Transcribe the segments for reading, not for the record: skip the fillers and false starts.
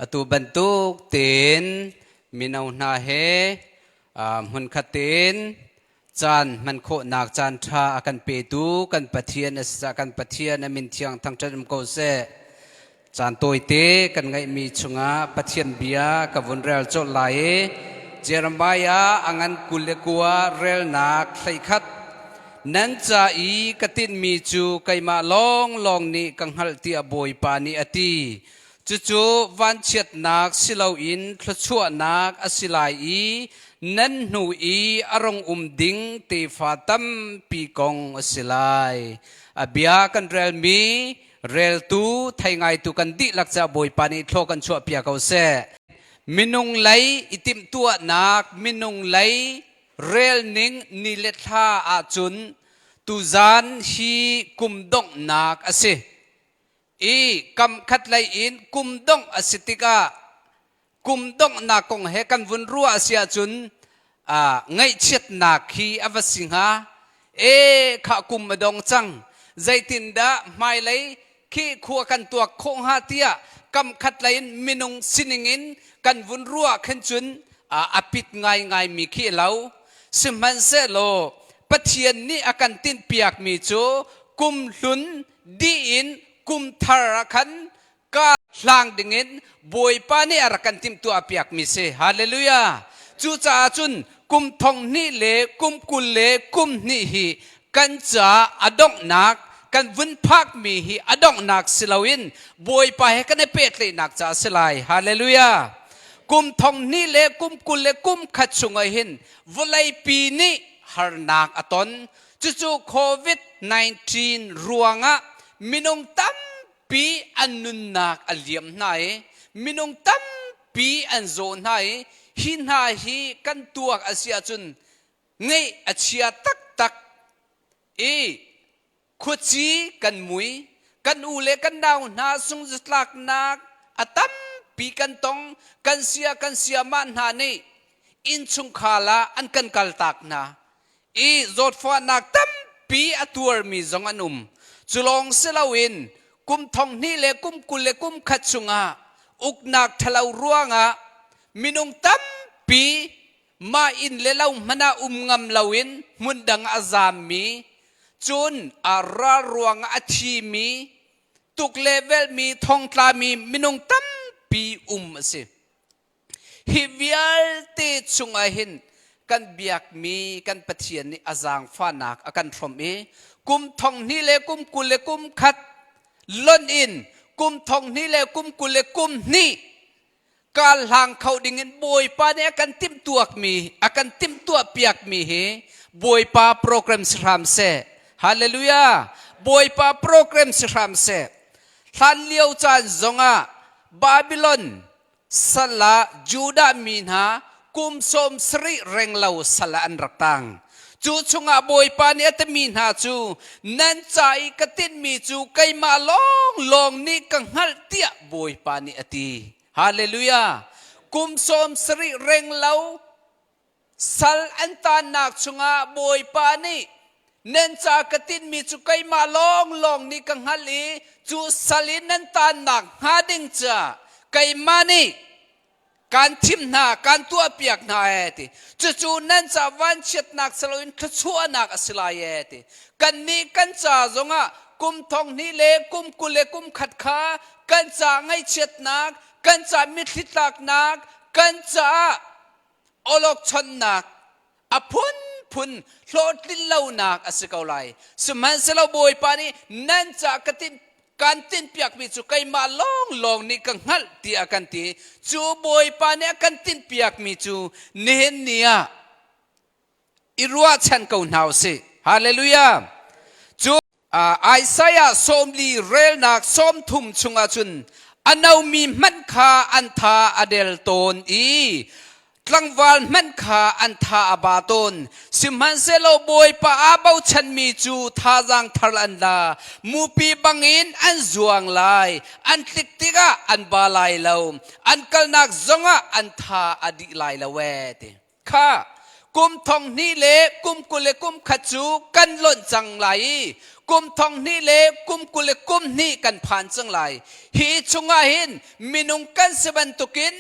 Atu bantuk tein mino hna he hmunkhat tein caan hman khawhnak caan ṭha a kan petu kan Pathian a si caah kan Pathian a min thiang thangṭhat um ko seh. Caan tawite kan ngeihmi chungah Pathian bia ka vun rel colh lai i Jeremiah a ngan 29 relnak 11 Nan ca i ka tinhmi cu keimah lawnglawng nih ka hngalh tiah Bawipa nih a ti. Cucu vanchiatnak si loin thluachuahnak a si lai i nan hnu i a rung um ding tefa tampi kong a si lai. A bia kan relmi reltu thei ngaitu kan dihlak caah Bawipa nih thlaw kan chuahpiak ko seh. Minung lei i timhtuahnak, minung lei relning ni le thla ahcun tuzan hi kum donghnak a si. I kam khat lei in kum dongh a si tikah kum donghnak kong he kan vun ruah a si ahcun ngaihchiatnak hi a va si hnga. E kha kum a dong cang. Zeitindah hmailei khi khua kan tuak khawh hnga tiah kam khat lei in minung sining in kan vun ruah khin cun a pit ngaingai mi khi a lo. Sihmanhsehlaw Pathian nih a kan tinhpiakmi cu kum hlun dih in kum thar ah khan ka hlang dingin Bawipa nih a rak kan timhtuah piakmi si. Hallelujah! Cucaah cun kum thong hnih le kum kul le kum hnih hi kan ca a donghnak kan vun phakmi hi a donghnak si loin Bawipa he kan i pehtlaihnak ca a si lai. Hallelujah! Kum thong hnih le kum kul le kum khat chungah hin vawleipi nih harnak a ton. Cucu COVID-19 ruangah minung tam tampi an nunnak a liam hna i minung tampi an zaw hna i hi hna hi kan tuak a si ahcun ngeih a chia taktak i khuaci kan mui kan u le kan nau hna sungzatlaknak a tampi kan tong kan sia kan siamah hna nih innchungkhar ah an kan kaltak hna i zawtfahnak tampi a tuarmi zong an um. Cu lawng si loin kum thong hnih le kum kul le kum khat chungah uknak ṭhalo ruangah minung tampi mah inn le lo hmanh ah um ngam loin hmun dang a zaammi, cun a ral ruangah a thimi, tuk le velhmi, thongtlami minung tampi um a si. Hi vialte chungah hin kan biakmi kan Pathian nih a zaangfahnak a kan hrawmh i kum thong hnih le kum kul le kum khat lonh in kum thong hnih le kum kul le kum hnih kal hlang kho dingin Bawipa nih a kan timhtuakmi a kan timhtuah piakmi hi Bawipa program si hram seh. Hallelujah! Bawipa program si hram seh. Hlan lio caan zongah Babylon sal ah Judah mi hna kum sawm sarih renglo sal ah an rak tang. Cu chungah Bawipa nih a timi hna cu nan ca i ka tinhmi cu keimah lawnglawng nih ka hngalh tiah Bawipa nih a ti. Hallelujah! Kum sawm sarih renglo Sal an taannak chungah Bawipa nih nan ca ka tinhmi cu keimah lawnglawng nih ka hngalh i cu sal in nan taannak hnga ding ca keimah nih kaan thim hna, kaan tuahpiak hna ee ti. Cucu nan ca vanchiatnak si loin thluachuahnak a si lai ee ti. Kannih kan ca zongah kum thong hnih le kum kul le kum khat kha kan ca ngaihchiatnak, kan ca mitthli tlaknak, kan caah awlokchonnak a phunphun hlawhtlin lonak a si ko lai. Sihmanhsehlaw Bawipa nih nan ca ka tinh kan tinhpiakmi cu keimah lawnglawng nih ka hngalh tiah a kan ti. Cu Bawipa nih a kan tinhpiakmi cu nihin ni ah i ruahchan ko hna u sih. Hallelujah! Cu Isaiah 40 relnak 30 chungah cun a nomi hmanh kha an tha a del tawn i tlangval hmanh kha an tha a ba tawn. Sihmanhsehlaw Bawipa aa bochanmi cu thazaang thar an la. Mupi bangin an zuang lai. An tlik tikah an ba lai lo. An kalnak zongah an tha a dih lai lo ee ti. Kha. kum thong hnih le kum 21 cu kan lonh cang lai i kum thong hnih le kum 22 kan phan cang lai. Hi chungah hin minung kan si bantukin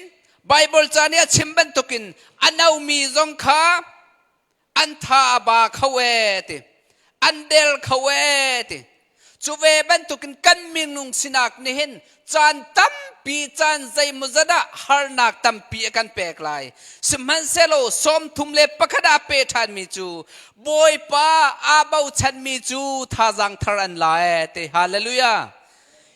Bible ca nih a chim bantukin a nomi zong kha an tha a ba kho ee ti, an del kho ee ti. Cu ve bantukin kan minung sinak nih hin caan tampi, caan zeimawzat ah harnak tampi a kan pek lai. Sihmanhsehlaw 31 ah pe ṭhanmi cu Bawipa aa bochanmi cu thazaang thar an la ee ti. Hallelujah.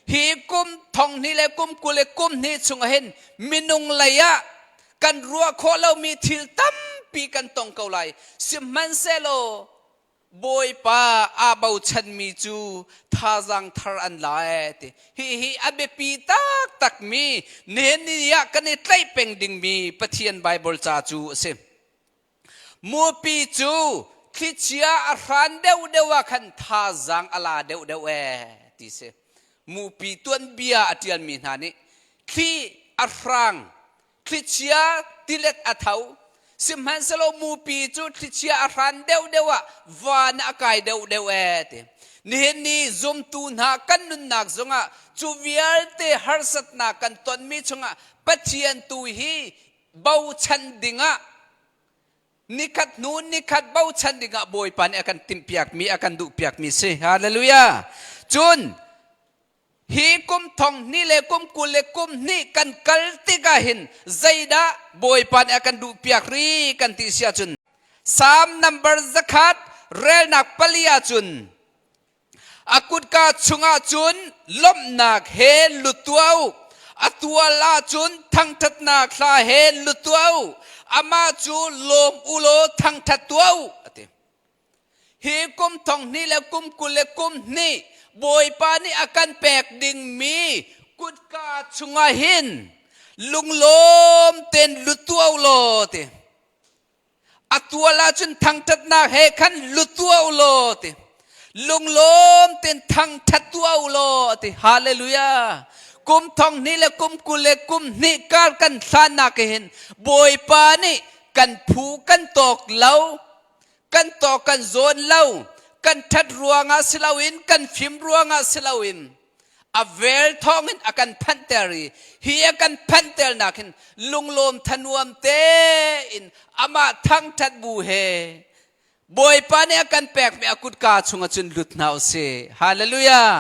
Hi kum thong hnih le kum 22 chungah hin minung lei ah kan ruah khawh lomi thil tampi kan tong ko lai. Sihmanhsehlaw Bawipa aa bochanmi cu thazaang thar an la ee ti. Hihi a biapi taktakmi nihin ni ah kan i tlaih peng dingmi Pathian Baibal ca cu a si. Mupi cu thlichia a hran deuhdeuh ah khan thazaang a la deuhdeuh ee ti si. Mupi tuanbia a ṭialmi hna nih thli a hrang, thlichia tilet a tho, sihmanhsehlaw mupi cu thlichia a hran deuhdeuh ah van a kai deuhdeuh ee ti. Nihin ni zumtu hna kan nunnak zongah cu vialte harsatnak kan tonmi chungah Pathian tu hi bochan dingah nikhat hnu nikhat bochan dingah Bawipa nih a kan timhpiakmi, a kan duhpiakmi si. Hallelujah. Cun hi kum thong hnih le kum 22 kan kal tikah hin zeidah Bawipa nih a kan duhpiak ri kan ti si ahcun Psalm number 100 relnak 4 ahcun a kutka chungah cun lawmhnak he lut tuah u, a tual ahcun thangṭhatnak hla he lut tuah u, amah cu lawm u law thangṭhat tuah u, a ti. Hi kum thong hnih le kum 22 Bawipa nih a kan pek dingmi kutka chungah hin lunglawm tein lut tuah u law ti. A tual ahcun thangṭhatnak he khan lut tuah u law ti. Lunglawm tein thangṭhat tuah u law ti. Hallelujah. Kum thong hnih le kum 22 kar kan hlannak hin Bawipa nih kan phu kan tawk lo, kan tawk kan zawn lo, kan ṭhat ruangah si loin kan fim ruangah si loin a vel thawngin a kan phanhter i hi a kan phanhternak hin lunglawm thanuam tein amah thangṭhat bu he Bawipa nih a kan pekmi a kutka chungah cun lut hna u sih. Hallelujah!